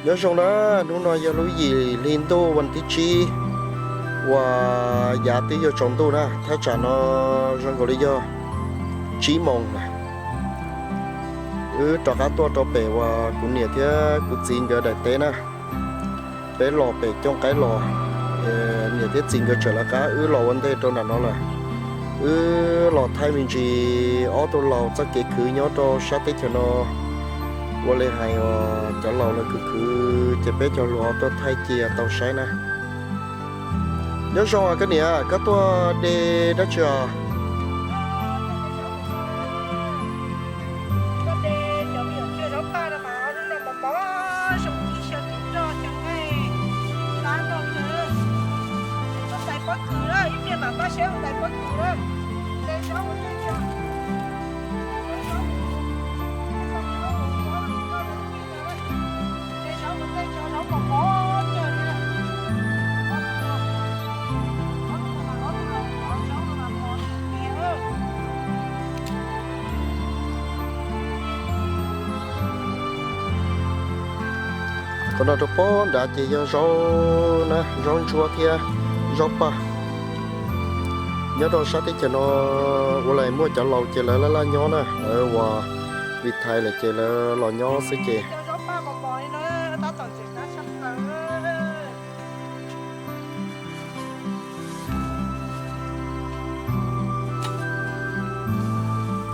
Nyob zoo na, hnub no yog lub yim hli ntuj vas thib tsib uas yav twb yuav tsaus ntuj na, thaj tsam no zoo nkaus li yog tsib moos na. Wb rov qab tuaj rau pem uas kuv niam thiab kuv txiv nkawd daim teb na. Peb los pem cooj qaib los, niam thiab txiv nkawd tseem lawv qab, wb los ua ntej rau nram no lawm. Wb los thaij me ntsis ob tug laus txoj kev khwv nyob rau sab teb chaws no. Ua li hais uas cov laus lawv khwv khwv ces peb cov hluas tuaj thaij cia tau saib na. Nyob zoo koj niam, koj tuaj de dab tsi os? Qhov no rau pem nrad ces yog zaub na, zaub ntsuab thiab zaub paj. Nyob rau sab teb chaws no ua li muaj cov laus ces lawv laj laj nyob na, lawv ua retire lawm ces lawv los nyob xwb ces.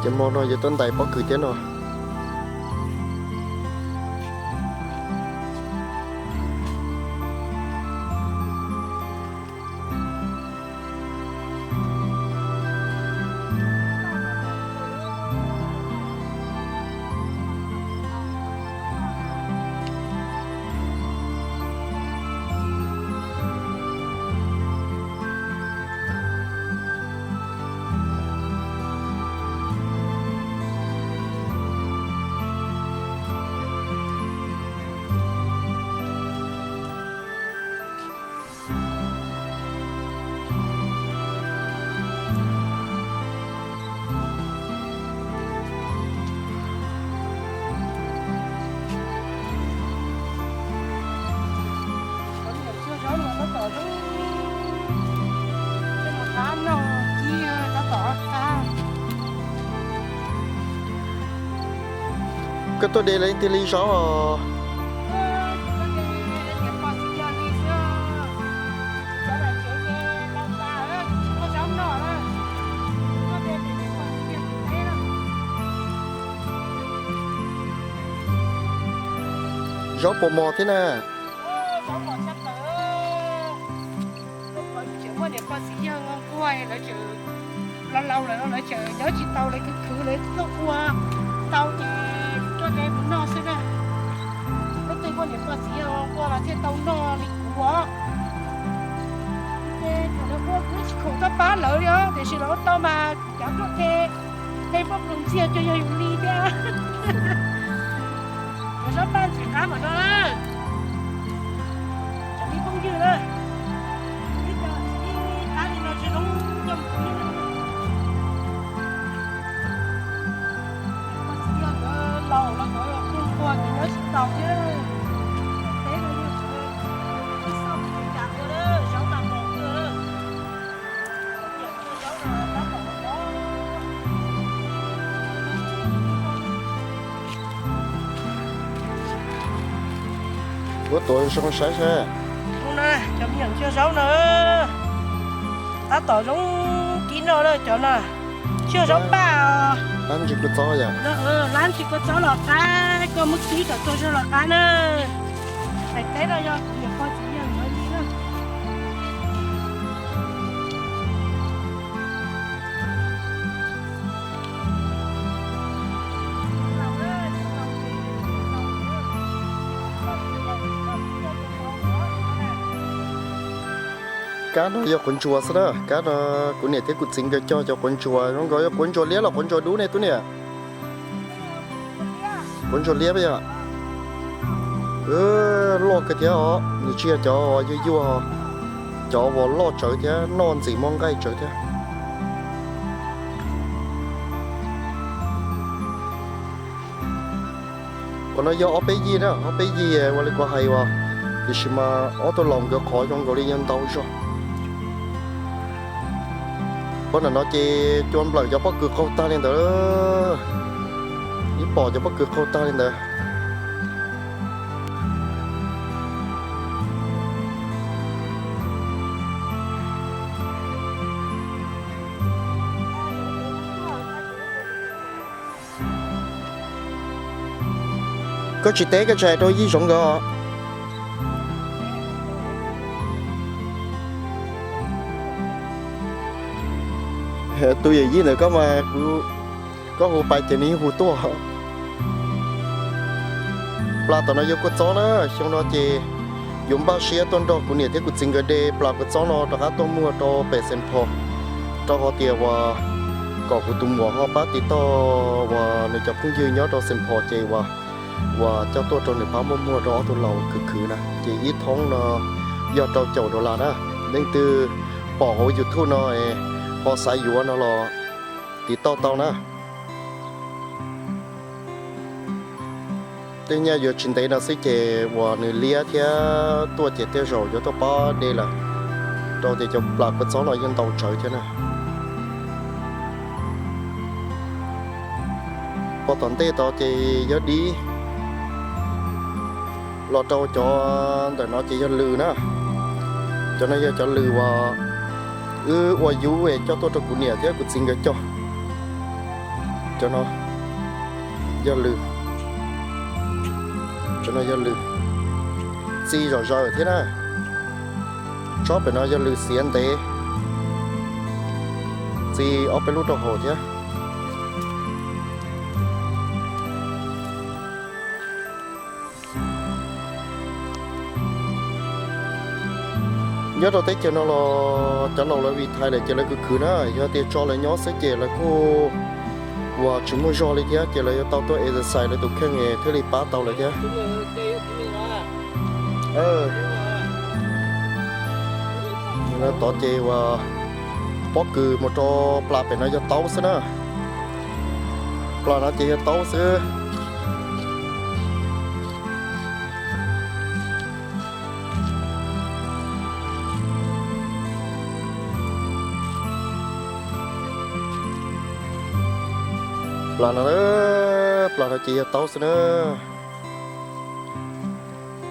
Ces hmo no yuav tuaj ntais pob kws thiab no. Koj tuaj de leej twg li zaub os? Zaub puas mos thiab na? Tseem muaj niam pog txiv yawg nquag, lawv tseem laus laus lawm, lawv tseem nyob tsis tau, lawv khwv khwv lawv tuaj ua tau ces tuaj de mus noj xwb na. Leej twg muaj niam pog txiv yawg nquag los thiaj tau noj li kuv os. Ces thaum lawv ua kuv tsis khoom tuaj pab lawv li os, tiam sis lawv ua tau mas kuv cav tuaj de, de poj ploos ntxiag cuag yog yus li thiab. Cov zaub paj ntxim qab npaum no na. Cov tib phooj ywg na, ib co txiv qab li no tsis zoo coj mus kuv. Txiv yawg nkawd laus los nkawd kuj nquag ces nyob tsis tau thiab. Teb no yog tsis xauj cas ua, zaub mas mos kawg. Ua tuav zoo saib saib. Cov me nyuam ntxhiab zaub no tab tom zoo kib no na, cov no ntxhiab zaub paj os. Lab ntsis kua txob yom? Lab ntsis kua txob los qab, koj muab kib kom tau zog los qab na. Daim teb no yog kuv niam pog txiv yawg nkawd li na. Kab no yog quav ntsuas xwb na, kab no kuv niam thiab kuv txiv nkawd cog cov quav ntsuas, zoo nkaus yog quav ntsuas liab los quav ntsuas dub ne tub niam? Quav ntsuas liab yom. Loj kawg thiab os, nws tsis yog cov yuag yuag, cov uas loj tsawv thiab noj ntxim muaj nqaij tsawv thiab. Qhov no yog ob peb yig na, ob peb yig ua li kuv hais uas, tiam sis mas ob tug laus nkawd qhov zoo nkaus li yog ntau zog. Pab ntawm no ces cua nplawm cov pob kws qaug tag li ntawd, ib pom cov pob kws qaug tag li ntawd. Koj tsis teb koj tsis hais rau yij zoov nkawd. Tus yawm yij ntawm koj mas, koj hu pais ces nws yeej hu tuaj. Plas tom no yog kua txob na, xyoo no ces yuav npaj siab tuaj nrog kuv niam thiab kuv txiv nkawd de plas kua txob no rov qab tuaj muag rau pem Saint Paul, rau qhov tias uas kom kuv tus muam ho pab tiv tauj uas nws cov phooj ywg nyob rau Saint Paul ces uas, uas coj tuaj rau nws pab muab muag rau ob tug laus khwv khwv na. Ces ib thoob no yog rau caum dollar na. Leej twg pom hauv YouTube no ho xav yuav no los tiv tauj tau na. Tej nyaj yuav tsis ntev no xwb ces uas nws liab thiab tuaj ces tej zaum yuav tuaj pab de lawm, rau tias cov plas kua txob no yeej ntau tsawv thiab na. Pog tom ntej tod ces yog dib, los rau cov ntawm no ces yog lws na. Cov no yog cov lws uas wb ua yub coj tuaj rau kuv niam thiab kuv txiv nkawd cog. Cov no yog lws, cov no yog lws, txi zom zaws thiab na. Tsob pem no yog lws xiav ntev, txi ob peb lub rau hauv thiab. Nyob rau teb chaws no los cov laus lawv vim thais lawm ces lawv khwv khwv na, yog tias tso lawv nyob xwb ces lawv kuj uas tsis muaj zog li thiab, ces lawv yuav tau tuaj exercise lawv tus kheej thiaj li pab tau lawv thiab. Tod ces uas pob kws mus rau plas pem no yog taub xwb na. Plas no ces yog taub xwb. Plas no, plas no ces yog taub xwb na.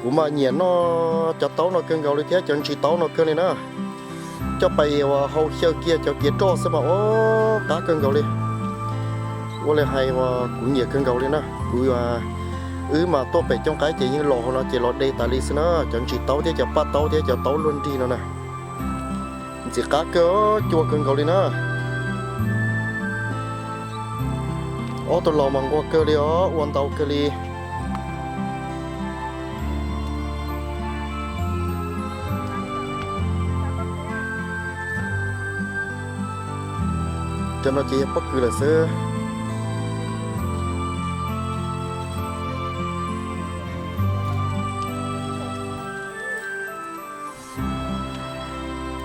Kuv mas nyiam noj cov taub no kawg nkaus li thiab, cov ntsis taub no kawg li na. Coj pais uas hau xyaw kiag cov kiav roj xwb mas ua qab kawg nkaus li. Ua li hais uas kuv nyiam kawg nkaus li na. Kuv, wb mas tuaj pem cooj qaib ces yeej los hauv no ces los de tas li xwb na, cov ntsis taub thiab cov paj taub thiab cov taub luag nrig no na. Ntxim qab kawg, cua kawg nkaus li na. Ob tug laus mas nquag kawg li os, ua ntau kawg li. Cov no ces yog pob kws lawm xwb.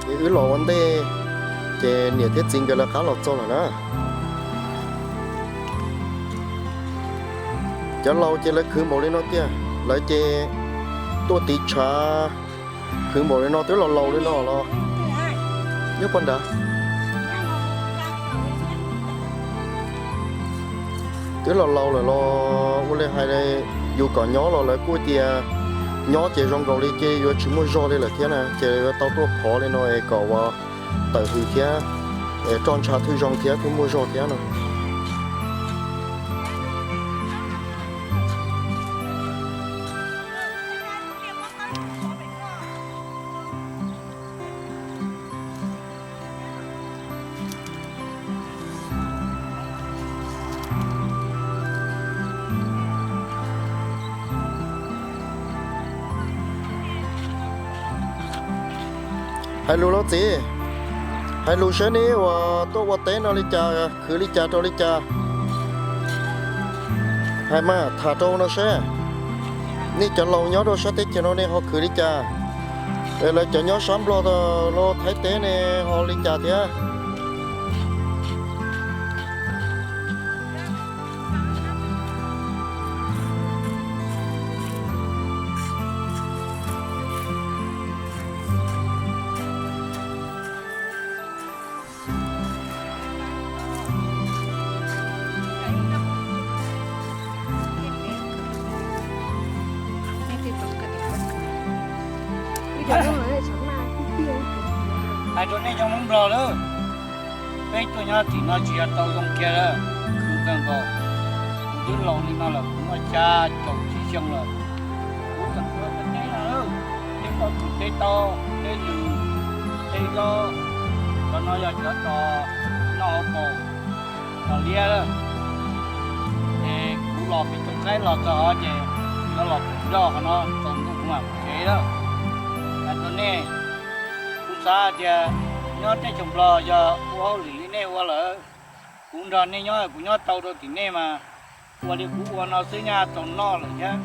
Ces wb los ua ntej, ces niam thiab txiv nkawd lawv qab los txog lawm na. Cov laus ces lawv khwv npaum li no tiag, lawv ces tuaj tiv tshav khwv npaum li no twb los laus li no los. Nyob poj nrad. Twb los laus lawm los ua li hais, yus kom nyob los lawv kuj tias nyob ces zoo nkaus li ces yuav tsis muaj zog li lawm thiab na, ces yuav tau tuaj phov li no es kom uas tawm hws thiab, es roj ntsha thiaj zoo thiab thiaj muaj zog thiab no. Hais lus lauj txiv, hais lus saib neb uas tuaj ua teb no li cas, khwv li cas rau li cas? Hais mas tham rau no saib, nej cov laus nyob rau sab teb chaws no nej ho khwv li cas? Es lawv cov nyob sab Nplog los Thaib teb ne ho li cas thiab? Hais rau nej cov Hmoob Nplog lawm, peb tuaj nyob tim no tsis yog tau zoo kiag lawm, khwv kawg nkaus. Kuv twb laus li no lawm, kuv muaj xya caum tsib xyoo lawm. Kuv tseem ua teb no, teb tau, teb tau, teb lwm, teb lob, cov no yog cov tso noj hauv paus, tso liab lawm. Ces kuv los pem Coom Qaib los txog ces yuav los pem Nplog qhov no tsaus ntuj kuv mam mus tsev lawm. Hais rau nej, kuv xav tias nyob teb chaws Nplog yog ua hauj lwm li nej ua lawm, kuv nrog nej nyob kuv nyob tau rau tim nej mas ua li kuv ua no xwb nyaj tau noj lawm thiab.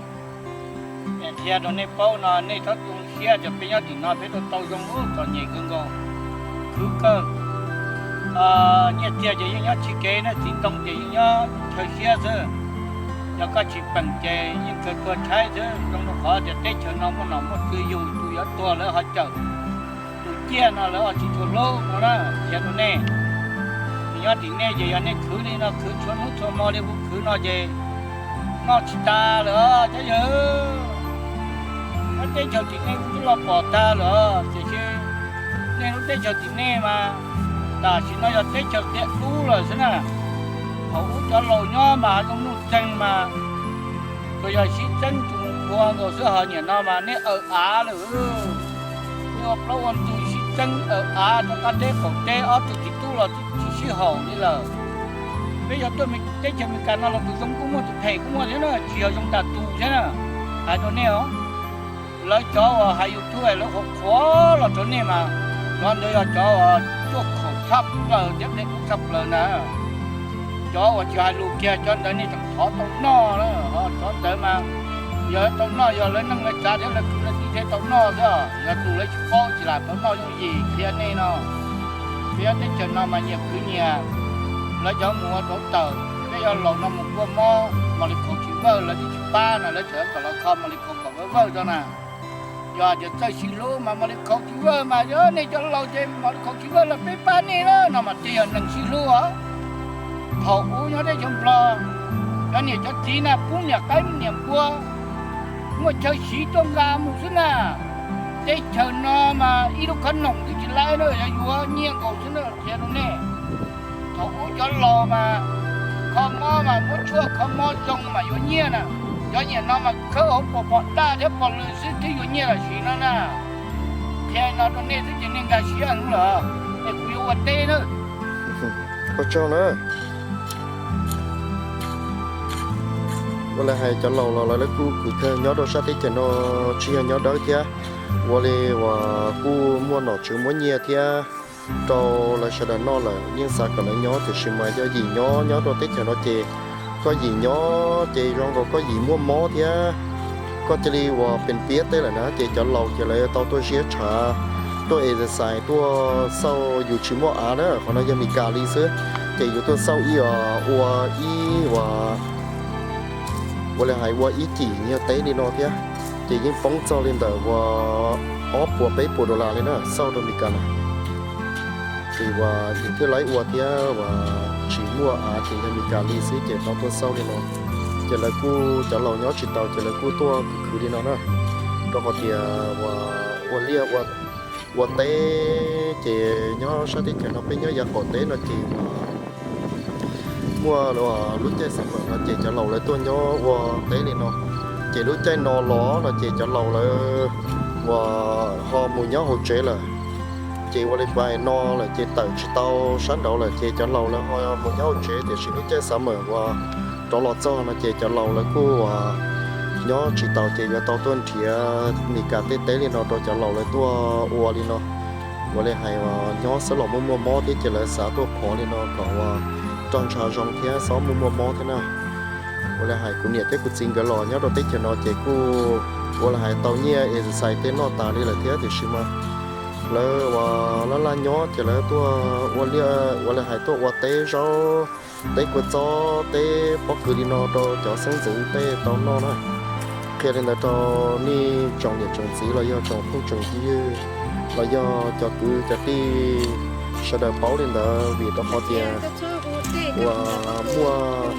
Es qhia rau nej paub no nej txhob tu siab tias peb nyob tim no peb tau tau zoo ub txom nyem kawg nkaus, khwv kawg. Nyiaj txiag ces yeej nyob tsis kev na, txiv ntoo ces yeej nyob chaw siab xwb. Yog koj tsis peem ces yeej kawg tuag tshaib xwb, zoo rau qhov tias teb chaws no muaj nom muaj tswv yug tus yuav tuag lawv ho cawm, tus ciaj no lawv ho tsis tshua hlub no na. Qhia rau nej, nyob tim nej ces yog nej khwv li no khwv txhua hnub txhua hmo li kuv khwv no ces noj tsis tas lawm os cov yawg. Nyob teb chaws tim nej kuv twb los pom tag lawm os, tiam sis nej lub teb chaws tim nej mas tam sim no yog teb chaws qias dub lawm xwb na. Thaum ub cov laus nyob mas zoo nuj txeeg mas tsuas yog sib txeeb tus mus plhuav nkaus xwb, ho niam no mas nej awm av lawm. Nej ua plaub ua ntug sib txeeb awm av rau qab teb qaum teb, ob tug txiv tub los twb tsis sib haum li lawm. Peb yog tuaj teb chaws Amelikas no los tus zoo kuj muaj tus phem kuj muaj thiab na, tsis yog zoo tas tus thiab na. Hais rau nej os, lawv cov uas hais YouTube lawv qhuav qhuav los rau nej mas, cov ntawd yog cov uas cuaj khaum tshaj plaws thiab phem tshaj plaws na. Cov uas tsis hais lus kiag cov ntawd nej tseem thov tau noj na, cov ntawd mas yog tau noj yog lawv neej lawv tsav thiab lawv kwv lawv tij thiaj tau noj xwb, yog tus lawv tsis paub tsis lam tau noj yooj yim qhia nej no. Peb nyob teb chaws no mas nyias khwv nyias, lawv cov mus ua rauv taws, peb yog laus no mus kua mob mos li khaus tsis vawj lawv twb tsis pab na, lawv tseem kom lawv kho mos li khaus kom vawj vawj tso na. Yog tias txawj sib hlub mas mos li khaus tsis vawj mas, yog nej cov laus ces mos li khaus tsis vawj los peb pab nej na no mas twb yog neeg sib hlub os. Thaum ub nyob teb chaws Nplog, cov niam cov txiv na pub niam qaib niam npua, muaj chaw siv tuaj nqa mus xwb na. Teb chaws no mas ib lub khob noom twb tsis laib na, yog yuav nyiaj nkaus xwb na, qhia rau nej. Thaum ub cov laus mas kho mob mas muab tshuaj kho mob zoo mas yuav nyiaj na. Cov niam no mas khawb hauv paus pom daj thiab pom lwm xwb twb yuav nyiaj lawm sim no na. Qhia no rau nej xwb ces nej nkag siab heev lawm, es kuv yuav ua teb na. Ua tsaug na. Ua li hais cov laus los lawv kuj khwv kawg nyob rau sab teb chaws no, tsis yog nyob dawb thiab. Ua li uas kuj muaj nom tswv muab nyiaj thiab rau lawv sawv daws noj lawm, yeej xav kom lawv nyob tiam sis mas yog yim nyob nyob rau teb chaws no ces koj yim nyob ces zoo nkaus koj yim muaj mob thiab, koj cia li uas pes piab teb lawm na, ces cov laus ces lawv tau tuaj ziab tshav, tuaj exercise, tuaj xauj yus tsis muaj av na, qhov no yog Meskas li xwb. Ces yus tuaj xauj ib, ua ib, ua, ua li hais ua ib cim nyuag teb li no thiab, ces yeej poob txog li ntawm uas ob puas peb puas dollar li na, xauj rau Meskas na. Ces uas yus thiaj li ua thiab uas tsis muaj av ces yog Meskas li xwb ces tau tuaj xauj li no. Ces lawv kuj, cov laus nyob tsis tau ces lawv kuj tuaj khwv khwv li no na, rau qhov tias uas ua liaj ua teb ces nyob sab teb chaws no peb nyob yav qaum teb no ces uas muaj lub caij summer no ces cov laus lawv tuaj nyob ua teb li no, ces lub caij no los no ces cov laus lawv uas ho mus nyob hauv tsev lawm. Ces ua li pais no lawm ces tawm tsis tau sab nraud lawm ces cov laus lawv ho mus nyob hauv tsev, tiam sis lub caij summer uas rov los txog no ces cov laus lawv kuj uas nyob tsis taus ces yuav tau tuaj nrhiav Meskas tej teb li no rau cov laus lawv tuaj ua li no. Ua li hais uas nyob xwb los muaj muaj mob thiab ces lawv xav tuaj phov li no kom uas roj ntsha zoo thiab xob muaj muaj mob thiab na. Ua li hais kuv niam thiab kuv txiv nkawd los nyob rau teb chaws no ces kuj ua li hais tau nyiaj exercise tej noj tas li lawm thiab, tiam sis mas lawv uas laj laj nyob ces lawv tuaj ua liaj, ua li hais tuaj ua teb zaub, teb kua txob, teb pob kws li no rau cov xeeb ntxwv tej tau noj na. Qhia li ntawd rau nej tsoom niam tsoom txiv los yog tsoom phooj tsoom ywg los yog cov kwv cov tij sawv daws paub li ntawd, vim rau qhov tias uas muaj,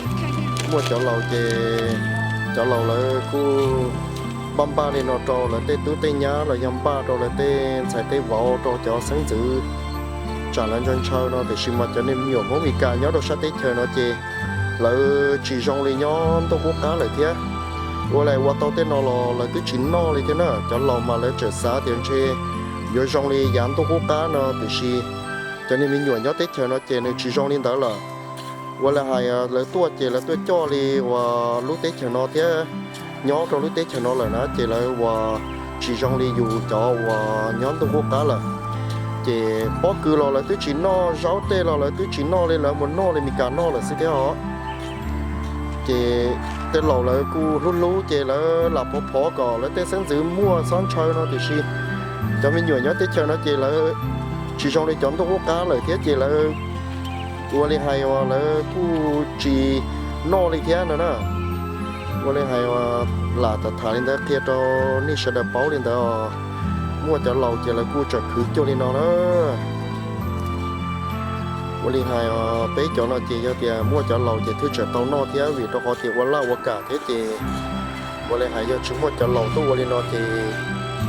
muaj cov laus ces cov laus lawv kuj npaj li no rau lawv tej tub tej nyab los yog npaj rau lawv tej ntxhais tej vauv rau cov xeeb ntxwv tsam lawv ntshaw ntshaw no, tiam sis mas cov niag me nyuam Hmoob Mes Kas nyob rau sab teb chaws no ces lawv tsis zoo li nyob ntuj qub qab lawm thiab. Ua li ua tau tej no los lawv twb tsis noj li thiab na. Cov laus mas lawv tseem xav tias ntshe yuav zoo li yav ntuj qub qab no, tiam sis cov niag me nyuam nyob teb chaws no ces nws tsis zoo li ntawd lawm. Ua li hais lawv tuaj ces lawv tuaj coj li uas lub teb chaws no thiab nyob rau lub teb chaws no lawm na, ces lawv uas tsis zoo li yus cov uas nyob ntuj qub qab lawm. Ces pob kws los lawv twb tsis noj, zaub tej los lawv twb tsis noj li, lawv mus noj li Mes Kas noj lawm xwb thiab os. Ces tej laus lawv kuj hlub hlub ces lawv lam phov phov kom lawv tej xeeb ntxwv muaj txhob ntshaw no, tiam sis cov me nyuam nyob teb chaws no ces lawv tsis zoo li cov ntuj qub qab lawm thiab ces lawv ua li hais uas lawv kuj tsis noj li thiab no na. Ua li hais uas lam tham tham li ntawd qhia rau nej sawv daws paub li ntawd. Muaj cov laus ces lawv kuj tseem khwv cuag li no na. Ua li hais peb cov no ces yog tias muaj cov laus ces thiaj tseem tau noj thiab, vim rau qhov tias ua laj ua kam thiab ces ua li hais yog tsis muaj cov laus tuaj ua li no ces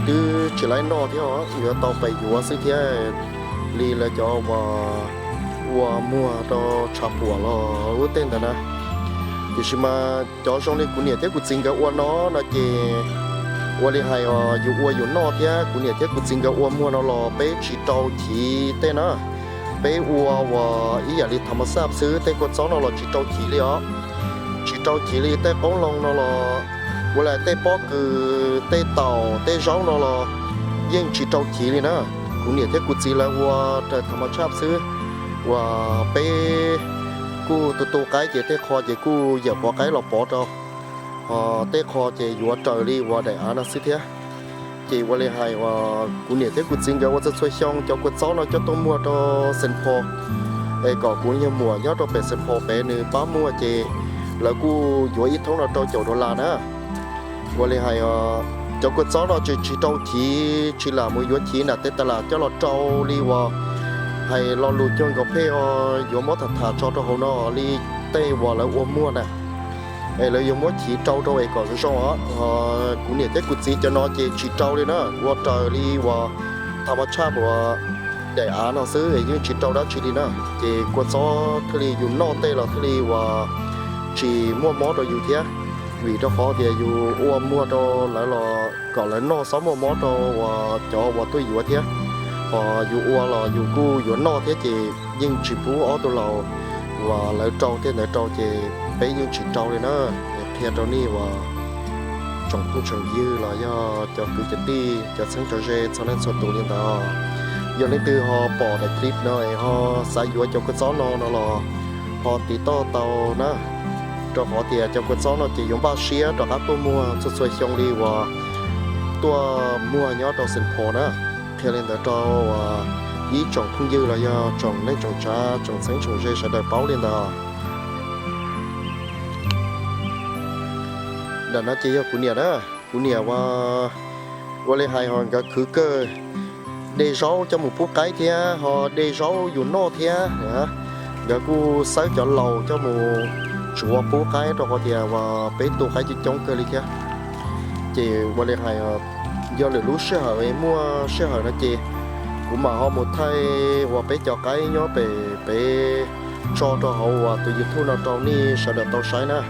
twb tsis laib noj thiab, yuav tau pes yuav xwb thiab li lawv cov uas ua muag rau tshav puam los ub tej ntawd na. Tiam sis mas cov zoo li kuv niam thiab kuv txiv nkawd ua no no ces ua li hais yus ua yus noj thiab, kuv niam thiab kuv txiv nkawd ua muag no los peb tsis rau chiv tej na. Peb ua uas ib yam li tha ma xaj xwb, tej kua txob no los tsis rau chiv li os. Tsis rau chiv li, tej qoob loo no los ua li tej pob kws, tej taum, tej zaub no los yeej tsis rau chiv li na. Kuv niam thiab kuv txiv lawv ua raws tha ma xaj xwb. Uas peb kuj tu tu qaib ces tej qho ces kuj yawm quav qaib los pov rau, ho tej qho ces yuav raws li uas daim av no xwb thiab. Ces ua li hais uas kuv niam thiab kuv txiv nkawd ua txhua txhua xyoo cov kua txob no coj tuaj muag rau Saint Paul, es kom kuv yawg muam nyob rau pem Saint Paul pem nws pab muag ces lawv kuj yuav ib thoob no rau caum dollar na. Ua li hais cov kua txob no tsis, tsis rau chiv, tsis lam mus yuav chiv nram tej tas las coj los rau li uas hais lo lus cuag nkaus pheej yuav muab tham tham tso rau hauv no li tej uas lawv ua muag na. Es lawv yuav muab chiv rau rau es kom zoo os. Kuv niam thiab kuv txiv cov no ces tsis rau li na, ua raws li uas tha ma xaj uas daim av no xwb es yeej tsis rau dab tsi li na. Ces kua txob thiaj li yus noj tej los thiaj li uas tsis muaj mob rau yus thiab, vim rau qhov tias yus ua muag rau lawv los kom lawv noj xob muaj mob rau uas cov uas tuaj yuav thiab. Ho yus ua los yus kuj yuav noj thiab ces yeej tsis pub ob tug laus uas lawv rau tej ntawd rau ces peb yeej tsis rau li na. Qhia rau nej uas tsoom phooj tsoom ywg los yog cov kwv cov tij cov txheeb cov ze txhua leej txhua tus li ntawd. Yog leej twg ho pom daim clip no es ho xav yuav cov kua txob no no los ho tiv toj tau na, rau qhov tias cov kua txob no ces yuav npaj siab rov qab tuaj muag txhua txhua xyoo li uas tuaj muag nyob rau Saint Paul na. Qhia li ntawd rau uas ib tsoom phooj ywg los yog tsoom neej tsoom tsav tsoom txheeb tsoom ze sawv daws paub li ntawd. Ntawm no ces yog kuv niam na, kuv niam ua, ua li hais ho nkawd khwv kawg, de zaub coj mus pub qaib thiab ho de zaub yus noj thiab. Nkawd kuj xawb cov laus coj mus tsuav pub qaib rau qhov tias uas peb tu qaib coob coob kawg li thiab. Ces ua li hais yog lwm lub sij hawm muaj sij hawm no ces kuv mam ho mus thaij uas peb cov qaib nyob pem peb tso rau hauv uas tus YouTube no rau nej sawv daws tau saib na.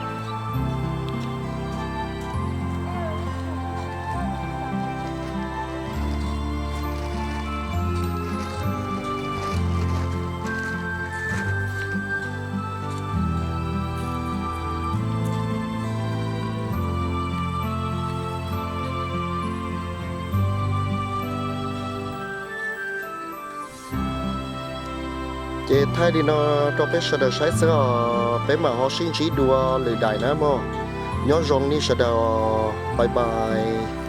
Ces thaij li no rau peb sawv daws saib xwb os, peb mam ho sib ntsib dua lwm daim na mog. Nyob zoo nej sawv daws, bye bye.